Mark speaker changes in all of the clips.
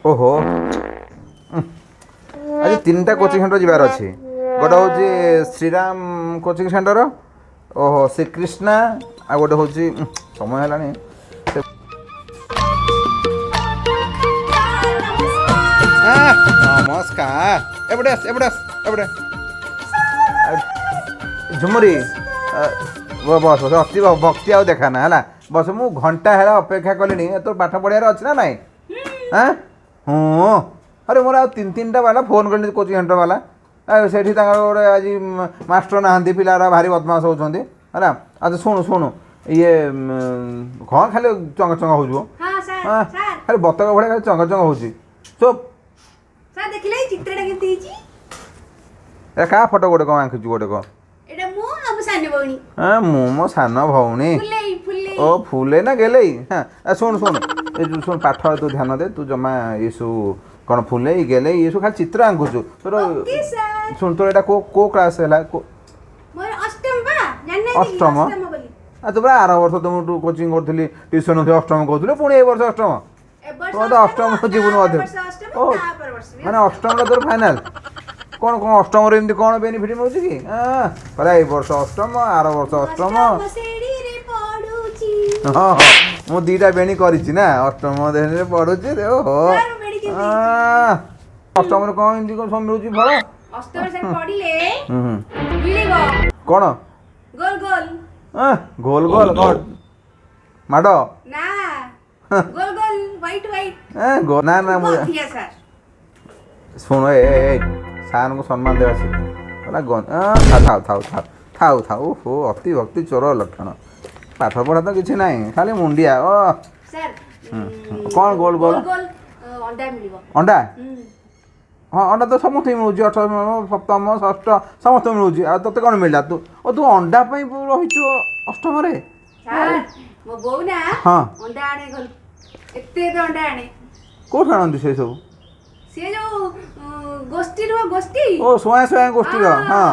Speaker 1: ଓହୋ, ଆଜି ତିନିଟା କୋଚିଂ ସେଣ୍ଟର ଯିବାର ଅଛି। ଗୋଟେ ହେଉଛି ଶ୍ରୀରାମ କୋଚିଂ ସେଣ୍ଟର, ଓହୋ, ଶ୍ରୀକୃଷ୍ଣା, ଆଉ ଗୋଟେ ହେଉଛି, ସମୟ ହେଲାଣି। ନମସ୍କାର। ଏପଟେ ଆସ, ଏପଟେ ଆସ, ଏପଟେ। ଝୁମୁରି, ବସ ବସ। ଅତି ଭକ୍ତି ଆଉ ଦେଖା ନା ହେଲା। ବସ, ମୁଁ ଘଣ୍ଟା ହେଲା ଅପେକ୍ଷା କଲିଣି। ତୋର ପାଠ ପଢ଼ିବାର ଅଛି ନା ନାଇଁ? ହଁ। ଆରେ, ମୋର ଆଉ ତିନି ତିନିଟା ବାଲା ଫୋନ୍ କଲି, କୋଚିଂ ସେଣ୍ଟର ବାଲା। ଆଉ ସେଠି ତାଙ୍କର ଗୋଟେ ଆଜି ମାଷ୍ଟର ନାହାନ୍ତି, ପିଲାଗୁଡ଼ା ଭାରି ବଦମାସ ହେଉଛନ୍ତି। ହେଲା, ଆଚ୍ଛା ଶୁଣୁ ଶୁଣୁ, ଇଏ କ'ଣ ଖାଲି ଚଙ୍ଗ ଚଙ୍ଗ ହେଉଛୁ? ଖାଲି ବତକ ଭଳିଆ ଖାଲି ଚଙ୍ଗ ଚଙ୍ଗ ହେଉଛି। ଚୁପ୍।
Speaker 2: ଦେଖିଲେ ଚିତ୍ରଟା କେମିତି ହେଇଛି?
Speaker 1: ଏ କାହା ଫଟୋ ଗୋଟେ କ'ଣ ଆଙ୍କିଛୁ ଗୋଟେ କ'ଣ?
Speaker 2: ଏଇଟା ମୁଁ ଆଉ ମୋ ସାନ ଭଉଣୀ।
Speaker 1: ହଁ, ମୁଁ ମୋ ସାନ ଭଉଣୀ। ଓ ଫୁଲେଇ ନା ଗେଲେଇ? ହଁ, ଶୁଣୁ ଶୁଣୁ, ଏ ଯୋଉ ଶୁଣୁ, ପାଠ ତୁ ଧ୍ୟାନ ଦେ। ତୁ ଜମା ଏସବୁ କ'ଣ ଫୁଲେଇ ଗେଲେଇ ଏସବୁ ଖାଲି ଚିତ୍ର ଆଙ୍କୁଛୁ ତୋର। ଶୁଣ, ତୋର ଏଇଟା କୋଉ କୋଉ କ୍ଲାସ୍ ହେଲା? ଅଷ୍ଟମ। ଆଉ ତୁ ପୁରା ଆର ବର୍ଷ ତମଠୁ କୋଚିଂ କରୁଥିଲି, ଟ୍ୟୁସନ୍ ହେଉଥିଲି, ଅଷ୍ଟମ କହୁଥିଲୁ, ପୁଣି ଏ ବର୍ଷ ଅଷ୍ଟମ। ତୁ ତ ଅଷ୍ଟମ ଯିବୁନୁ ମଧ୍ୟ। ଓ ମାନେ ଅଷ୍ଟମଟା ତୋର ଫାଇନାଲ୍? କ'ଣ କ'ଣ ଅଷ୍ଟମରେ ଏମିତି କ'ଣ ବେନିଫିଟ୍ ମିଳୁଛି କି? ପରା ଏଇ ବର୍ଷ ଅଷ୍ଟମ, ଆର ବର୍ଷ ଅଷ୍ଟମ। ହଁ ହଁ, ମୁଁ ଦୁଇଟା ବେଣୀ କରିଛି ନା, ଅଷ୍ଟମ ଶ୍ରେଣୀରେ ପଢୁଛି। ଓହୋ, ଅଷ୍ଟମରେ କ'ଣ ଏମିତି କ'ଣ ସବୁ ମିଳୁଛି ଫଳ? କ'ଣ ଗୋଲ ଗୋଲ କ'ଣ ମାଡ଼ ନା? ନା, ମୁଁ ଶୁଣ, ଏ ସାର୍ଙ୍କୁ ସମ୍ମାନ ଦେବା ଶିଖ। ହେଲା, ଥାଉ ଥାଉ ଥାଉ ଥାଉ ଥାଉ। ଓହୋ, ଅତି ଭକ୍ତି ଚୋର ଲକ୍ଷଣ। ପାଠ ପଢ଼ା ତ କିଛି ନାହିଁ, ଖାଲି ମୁଣ୍ଡିଆ। ଓ କ'ଣ ଗୋଲ ଗୋଲ? ଅଣ୍ଡା? ହଁ, ଅଣ୍ଡା ତ ସମସ୍ତଙ୍କୁ ମିଳୁଛି, ଅଷ୍ଟମ, ସପ୍ତମ, ଷଷ୍ଠ ସମସ୍ତଙ୍କୁ ମିଳୁଛି। ଆଉ ତୋତେ କ'ଣ ମିଳିଲା? ତୁ ଓ ତୁ ଅଣ୍ଡା ପାଇଁ ରହିଛୁ ଅଷ୍ଟମରେ?
Speaker 2: ହଁ,
Speaker 1: କୋଉଠୁ ଆଣନ୍ତି ସେ ସବୁ?
Speaker 2: ସେ ଯୋଉ ଗୋଷ୍ଠୀର, ଗୋଷ୍ଠୀ।
Speaker 1: ଓ ସ୍ୱୟଂ ସ୍ୱୟଂ ଗୋଷ୍ଠୀର। ହଁ,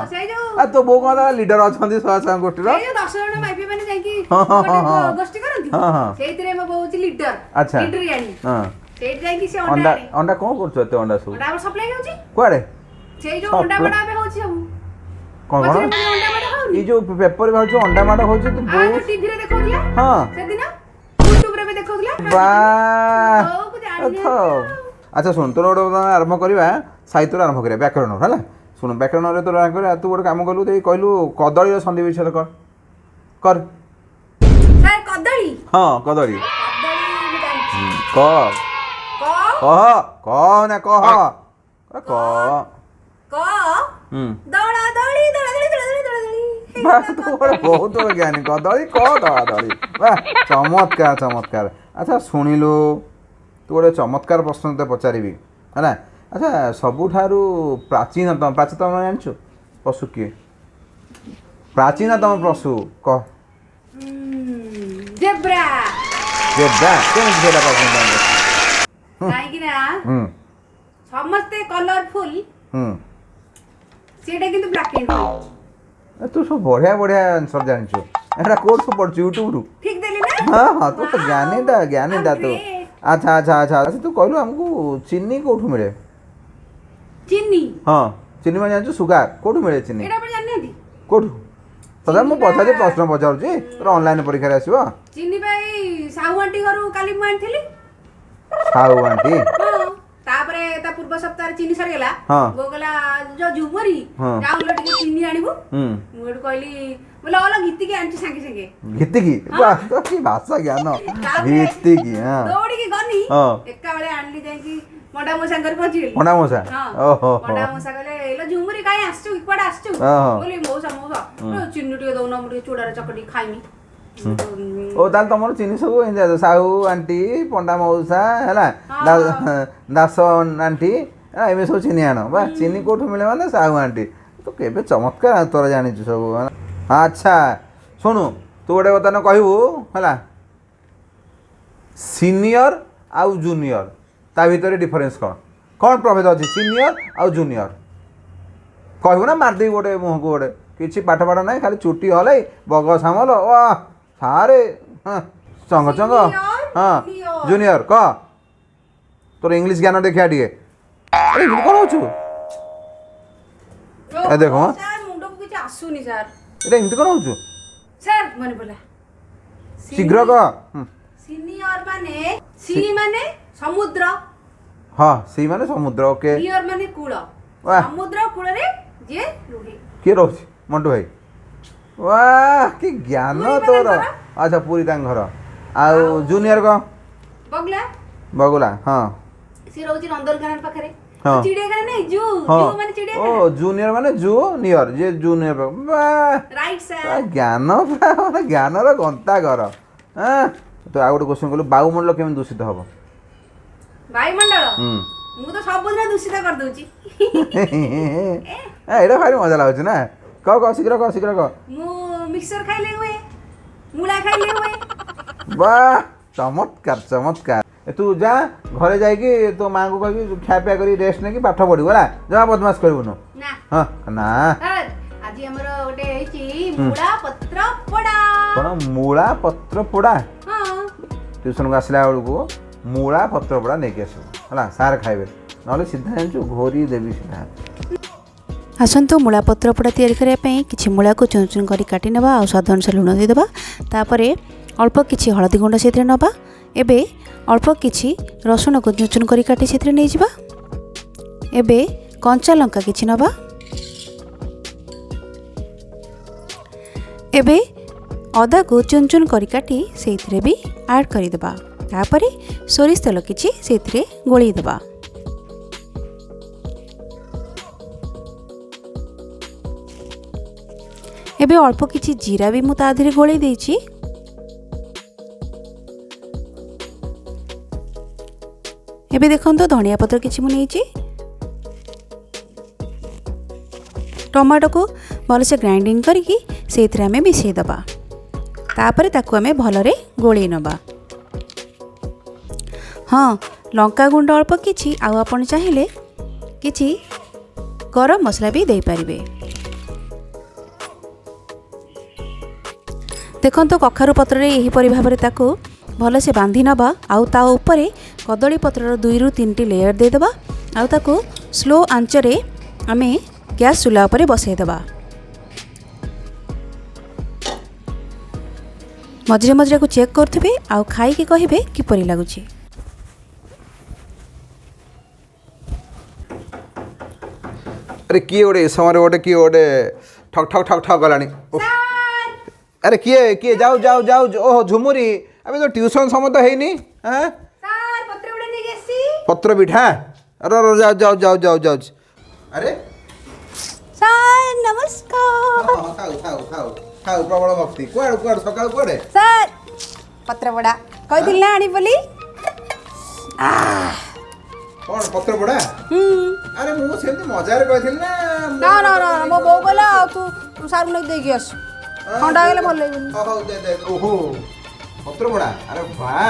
Speaker 1: ଆଉ ତୋ ବୋଉ କ'ଣ ଲିଡର ଅଛନ୍ତି ସ୍ୱୟଂ ସ୍ୱୟଂ ଗୋଷ୍ଠୀର?
Speaker 2: 10 ଜଣ ମାଇପି ମାନେ ଯାଇକି ଗୋଷ୍ଠୀ କରନ୍ତି, ସେଇଥିରେ ମୋ ବୋଉ ହଉଛି ଲିଡର।
Speaker 1: ଆଚ୍ଛା,
Speaker 2: ହଁ, ସେଇଠି ଯାଇକି ସେ
Speaker 1: ଅଣ୍ଡା। ଅଣ୍ଡା କ'ଣ କରୁଛ ଏତେ ଅଣ୍ଡା ସବୁ?
Speaker 2: ଅଣ୍ଡା ସପ୍ଲାଇ ହେଉଛି।
Speaker 1: କୁଆଡ଼େ?
Speaker 2: ସେଇ ଯୋଉ ଅଣ୍ଡା ମାଡ଼ ଏବେ ହଉଛି ସବୁ।
Speaker 1: କ'ଣ କ'ଣ ଏଇ ଯୋଉ ପେପର ବାହାରୁଛି ଅଣ୍ଡା ମାଡ଼ ହଉଛି?
Speaker 2: ତୁ ବୋଉ ଟିଭିରେ ଦେଖଉଥିଲା। ହଁ, ସେଦିନ ୟୁଟ୍ୟୁବରେ ବି ଦେଖଉଥିଲା।
Speaker 1: ବା। ଆଚ୍ଛା ଶୁଣ, ତୋର ଗୋଟେ ଆରମ୍ଭ କରିବା, ସାହିତ୍ୟରୁ ଆରମ୍ଭ କରିବା, ବ୍ୟାକରଣ। ହେଲା, ଶୁଣ, ବ୍ୟାକରଣରେ ତୋର ଆରମ୍ଭ କରିବା। ତୁ ଗୋଟେ କାମ କଲୁ, ଦେଇ କହିଲୁ, କଦଳୀର ସନ୍ଧି ବିଚ୍ଛେଦ କର କର।
Speaker 2: କଦଳୀ?
Speaker 1: ହଁ, କଦଳୀ। କ କହ କହ ନା କହ କ। ତୁ ଗୋଟେ ବହୁତ ଜ୍ଞାନୀ। କଦଳୀ କ ଦଳା ଦଳି। ବାह, ଚମତ୍କାର ଚମତ୍କାର। ଆଚ୍ଛା ଶୁଣିଲୁ, ତୁ ଗୋଟେ ଚମତ୍କାର ପ୍ରଶ୍ନ ତୋତେ ପଚାରିବି, ହେଲା? ଆଚ୍ଛା, ସବୁଠାରୁ ପ୍ରାଚୀନତମ, ପ୍ରାଚୀନତମ ଜାଣିଛୁ ପଶୁ କିଏ? ପ୍ରାଚୀନତମ ପଶୁ କହ।
Speaker 2: ଜେବ୍ରା।
Speaker 1: ଜେବ୍ରା? କେମିତି ସେଇଟା ପ୍ରାଚୀନତମ?
Speaker 2: କାହିଁକି ନା ସମସ୍ତେ କଲରଫୁଲ, ସେଇଟା କିନ୍ତୁ ବ୍ଲାକ୍ ଆଣ୍ଡ
Speaker 1: ହ୍ୱାଇଟ୍। ତୁ ସବୁ ବଢ଼ିଆ ବଢ଼ିଆ ଆନ୍ସର ଜାଣିଛୁ। ଏଇଟା କୋଉଠୁ ସବୁ ପଢୁଛୁ? ୟୁଟ୍ୟୁବରୁ?
Speaker 2: ଠିକ ଦେଲି ନା?
Speaker 1: ହଁ ହଁ, ତୁ ତ ଜ୍ଞାନୀଟା, ଜ୍ଞାନୀଟା ତୁ। ଆଚ୍ଛା ଆଚ୍ଛା ଆଚ୍ଛା ଆଚ୍ଛା, ତୁ କହିଲୁ ଆମକୁ, ଚିନି କୋଉଠୁ ମିଳେ?
Speaker 2: ଚିନି?
Speaker 1: ହଁ, ଚିନି ମାନେ ଜାଣିଛୁ, ସୁଗାର। କୋଉଠୁ ମିଳେ ଚିନି?
Speaker 2: ଏଇଟା ଆପଣ ଜାଣିନାହାନ୍ତି?
Speaker 1: କୋଉଠୁ? ତଥାପି ମୁଁ ପଚାରୁଛି, ପ୍ରଶ୍ନ ପଚାରୁଛି, ତୋର ଅନଲାଇନ୍ ପରୀକ୍ଷାରେ ଆସିବ।
Speaker 2: ଚିନି ପାଇଁ ସାହୁ ଆଣ୍ଟି ଘରୁ କାଲି ମୁଁ ଆଣିଥିଲି।
Speaker 1: ସାହୁ ଆଣ୍ଟି?
Speaker 2: ତାପରେ ତା ପୂର୍ବ ସପ୍ତାହରେ ଚିନି ସରିଗଲା। ବୋଉ କହିଲା, ଯୋଉ ଝୁମୁରି, ଯାଉଲୋ ଟିକେ ଚିନି ଆଣିବୁ। ମୁଁ ଏଠୁ କହିଲି ବୋଲେ ଅଲ ଘିତିକି ଆଣିଛି ସାଙ୍ଗେ ସାଙ୍ଗେ।
Speaker 1: ଘିତିକି? ବାଃ, କି ଭାଷା ଜ୍ଞାନ, ଘିତିକି।
Speaker 2: ଦୌଡ଼ିକି ଗନି, ଏକାବେଳେ ଆଣିଲି, ଯାଇକି ପଣ୍ଡା ମୋ ସାଙ୍ଗରେ ପହଞ୍ଚିଗଲି।
Speaker 1: ପଣ୍ଡା ମଉସା?
Speaker 2: ଓହୋ, ପଣ୍ଡା ମଉସା କହିଲେ, ଏଲୋ ଝୁମୁରି, କାଇଁ ଆସିଛୁ, କୁଆଡେ ଆସିଛୁ? ବୋଲି, ମଉସା ମଉସା, ଚିନି ଟିକେ ଦଉନ, ମୁଁ ଟିକେ ଚୁଡ଼ାରେ ଚକଟି ଖାଇମି।
Speaker 1: ଓ ତାହେଲେ ତମର ଚିନି ସବୁ ଏମିତି ସାହୁ ଆଣ୍ଟି, ପଣ୍ଡା ମଉସା, ହେଲା, ଦାସ ଆଣ୍ଟି, ଏମିତି ସବୁ ଚିନି ଆଣ। ବା, ଚିନି କୋଉଠୁ ମିଳେ ମାନେ ସାହୁ ଆଣ୍ଟି। ତୁ କେବେ ଚମତ୍କାର ତୋର ଜାଣିଛୁ ସବୁ। ଆଚ୍ଛା ଶୁଣୁ, ତୁ ଗୋଟେ ବର୍ତ୍ତମାନ କହିବୁ, ହେଲା, ସିନିୟର ଆଉ ଜୁନିୟର ତା ଭିତରେ ଡିଫରେନ୍ସ କ'ଣ? କ'ଣ ପ୍ରଭେଦ ଅଛି ସିନିୟର ଆଉ ଜୁନିୟର? କହିବୁ ନା ମାରିଦେବି ଗୋଟେ ମୁହଁକୁ ଗୋଟେ? କିଛି ପାଠ ପାଠ ନାହିଁ, ଖାଲି ଚୁଟି ହଲେଇ ବଗ ସାମଲ। ଓ ସାରେ, ହଁ, ଚଙ୍ଗ ଚଙ୍ଗ। ହଁ, ଜୁନିୟର କହ। ତୋର ଇଂଲିଶ ଜ୍ଞାନ ଦେଖିବା ଟିକେ। ଆରେ ଏମିତି କ'ଣ ହଉଛୁ? ଏ ଦେଖ ହଁ।
Speaker 2: ସାର୍, ମୁଣ୍ଡକୁ କିଛି ଆସୁନି ସାର୍।
Speaker 1: ଏଇଟା ଏମିତି କ'ଣ ହଉଛୁ?
Speaker 2: ସାର୍, ମନେ ପଡ଼ିଲା।
Speaker 1: ଶୀଘ୍ର କହ।
Speaker 2: ସିନିୟର ମାନେ, ସି ମାନେ ସମୁଦ୍ର।
Speaker 1: ହଁ, ସି ମାନେ ସମୁଦ୍ର, ଓକେ।
Speaker 2: ନିୟର ମାନେ କୂଳ। ସମୁଦ୍ର କୂଳରେ ଯିଏ ରୁହେ।
Speaker 1: କିଏ ରହୁଛି? ମଣ୍ଟୁ ଭାଇ। ୱାହ, କି ଜ୍ଞାନ ତୋର! ଆଚ୍ଛା, ପୁରୀ ତାଙ୍କ ଘର। ଆଉ ଜୁନିୟର କ'ଣ?
Speaker 2: ବଗଲା।
Speaker 1: ବଗୁଲା, ହଁ।
Speaker 2: ସିଏ ରହୁଛି ନନ୍ଦନକାନନ ପାଖରେ।
Speaker 1: ହଁ,
Speaker 2: ଚିଡ଼ିଆଖାନା ନାଇଁ, ଜୁ।
Speaker 1: ହଁ,
Speaker 2: ଜୁ ମାନେ
Speaker 1: ଓ
Speaker 2: ଚିଡ଼ିଆଖାନା।
Speaker 1: ଜୁନିୟର ମାନେ ଜୁ ନିୟର, ଯିଏ ଜୁନିୟର।
Speaker 2: Right sir.
Speaker 1: ଜ୍ଞାନ ପୁରା ମାନେ ଜ୍ଞାନର ଗନ୍ତା ଘର। ହଁ, ତ ଆଉ ଗୋଟେ କ୍ୱେଶ୍ଚନ୍ କଲୁ, ବାୟୁମଣ୍ଡଳ କେମିତି ଦୂଷିତ ହବ?
Speaker 2: ବାୟୁମଣ୍ଡଳ? ମୁଁ ତ ସବୁଦିନ ଦୂଷିତ କରିଦଉଛି।
Speaker 1: ଏଇଟା ଭାରି ମଜା ଲାଗୁଛି ନା? କହ କହ, ଶୀଘ୍ର କହ, ଶୀଘ୍ର କହ।
Speaker 2: ମୁଁ ମିକ୍ସଚର ଖାଇଲେ ହୁଏ, ମୂଳା ଖାଇଲେ ହୁଏ।
Speaker 1: ବାह, ଚମତ୍କାର ଚମତ୍କାର! ତୁ ଯା, ଘରେ ଯାଇକି ତୋ ମାଆଙ୍କୁ କହିକି ଖିଆପିଆ କରି ରେଷ୍ଟ ନେଇକି ପାଠ ପଢ଼ିବୁ, ହେଲା? ଜମା ବଦମାସ କରିବୁନୁ।
Speaker 2: ନା।
Speaker 1: ହଁ, ନା।
Speaker 2: ଆଜି ଆମର ଗୋଟେ ହେଇଛି ମୂଳା ପତ୍ର ପୋଡ଼ା।
Speaker 1: କ'ଣ, ମୂଳା ପତ୍ର ପୋଡ଼ା?
Speaker 2: ହଁ।
Speaker 1: ଟ୍ୟୁସନକୁ ଆସିଲା ବେଳକୁ ମୂଳା ପତ୍ର ପୋଡ଼ା ନେଇକି ଆସିବୁ, ହେଲା? ସାର୍ ଖାଇବେ, ନହେଲେ ସିଧା ଜାଣିଛୁ, ଘୋରି ଦେବି ସିଧା।
Speaker 2: ଆସନ୍ତୁ, ମୂଳା ପତ୍ର ପୋଡ଼ା ତିଆରି କରିବା ପାଇଁ କିଛି ମୂଳାକୁ ଚୁନ ଚୁନ କରି କାଟି ନେବା ଆଉ ସ୍ୱାଦ ଅନୁସାରେ ଲୁଣ ଦେଇଦେବା। ତାପରେ ଅଳ୍ପ କିଛି ହଳଦୀ ଗୁଣ୍ଡ ସେଥିରେ ନେବା। ଏବେ ଅଳ୍ପ କିଛି ରସୁଣକୁ ଚୁନ ଚୁନ କରି କାଟି ସେଥିରେ ନେଇଯିବା। ଏବେ କଞ୍ଚା ଲଙ୍କା କିଛି ନେବା। ଏବେ ଅଦାକୁ ଚୁନ ଚୁନ କରି କାଟି ସେଇଥିରେ ବି ଆଡ଼୍ କରିଦେବା। ତାପରେ ସୋରିଷ ତେଲ କିଛି ସେଇଥିରେ ଗୋଳେଇ ଦେବା। ଏବେ ଅଳ୍ପ କିଛି ଜିରା ବି ମୁଁ ତା ଦେହରେ ଗୋଳେଇ ଦେଇଛି। ଏବେ ଦେଖନ୍ତୁ, ଧନିଆ ପତ୍ର କିଛି ମୁଁ ନେଇଛି। ଟମାଟୋକୁ ଭଲସେ ଗ୍ରାଇଣ୍ଡିଙ୍ଗ କରିକି ସେଇଥିରେ ଆମେ ମିଶାଇ ଦେବା। ତାପରେ ତାକୁ ଆମେ ଭଲରେ ଗୋଳେଇ ନେବା। ହଁ, ଲଙ୍କା ଗୁଣ୍ଡ ଅଳ୍ପ କିଛି, ଆଉ ଆପଣ ଚାହିଁଲେ କିଛି ଗରମ ମସଲା ବି ଦେଇପାରିବେ। ଦେଖନ୍ତୁ, କଖାରୁ ପତ୍ରରେ ଏହିପରି ଭାବରେ ତାକୁ ଭଲସେ ବାନ୍ଧି ନେବା ଆଉ ତା ଉପରେ କଦଳୀ ପତ୍ରର 2ରୁ 3ଟି ଲେୟର୍ ଦେଇଦେବା ଆଉ ତାକୁ ସ୍ଲୋ ଆଞ୍ଚରେ ଆମେ ଗ୍ୟାସ୍ ଚୁଲା ଉପରେ ବସାଇଦେବା। ମଝିରେ ମଝିରେ ଚେକ୍ କରୁଥିବେ ଆଉ ଖାଇକି କହିବେ କିପରି ଲାଗୁଛି।
Speaker 1: ଆରେ କିଏ ଗୋଟେ ଏ ସମୟରେ ଗୋଟେ କିଏ ଗୋଟେ ଠକ୍ ଠକ୍ ଠକ୍ ଠକ୍ ଗଲାଣି। ଆରେ କିଏ କିଏ? ଯାଉ ଯାଉ ଯାଉ। ଓହୋ, ଝୁମୁରି! ଆବେ ତ ଟ୍ୟୁସନ୍ ସମୟ ତ ହେଇନି। ହଁ, ପତ୍ର ପିଠା। ଆରେ ଯାଉ ଯାଉ ଯାଉ ଯାଉ ଯାଉଛି। ଆରେ
Speaker 2: ସାର୍, ନମସ୍କାର।
Speaker 1: ଥାଉ ଥାଉ ଥାଉ ଥାଉ, ପ୍ରବଳ ଭକ୍ତି। କୁଆଡ଼େ କୁଆଡ଼େ, ସକାଳୁ କୁଆଡ଼େ?
Speaker 2: ସାର୍, ପତ୍ର ପୋଡ଼ା କହିଥିଲି ନା ଆଣି ବୋଲି।
Speaker 1: କ'ଣ, ପତ୍ର ପୋଡ଼ା? ଆରେ ମୁଁ ସେମିତି ମଜାରେ କହିଥିଲି ନା।
Speaker 2: ନା ନା ନା, ମୋ ବୋଉ କହିଲା ତୁ ସାର୍ ନେଇକି ଦେଇକି ଆସୁ, ଥଣ୍ଡା ହେଇଗଲେ ଭଲ ଲାଗିବନି।
Speaker 1: ହଉ ଦେ ଦେ। ଓହୋ, ପତ୍ର ପୋଡ଼ା! ଆରେ ବାহ,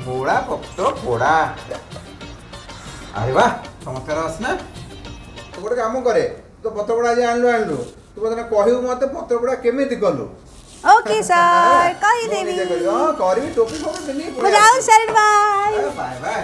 Speaker 1: ମୂଳା ପତ୍ର ପୋଡ଼ା! ଆରେ ବାহ, ଚମତ୍କାର ବାସ୍ନା। ତୁ ଗୋଟେ କାମ କରେ, ତୁ ପତ୍ର ପୋଡ଼ା ଆଜି ଆଣିଲୁ ଆଣିଲୁ, ତୁ ବର୍ତ୍ତମାନ କହିବୁ ମୋତେ ପତ୍ର ପୋଡ଼ା କେମିତି କଲୁ।
Speaker 2: ଓକେ ସାର୍, କହିଦେବି।
Speaker 1: ହଁ, କରିବି। ଟୋପି ଫୋପି ପିନ୍ଧିକି।
Speaker 2: ମୁଁ ଯାଉଛି ସାର୍, ବାଏ
Speaker 1: ବାଏ। ବାଏ।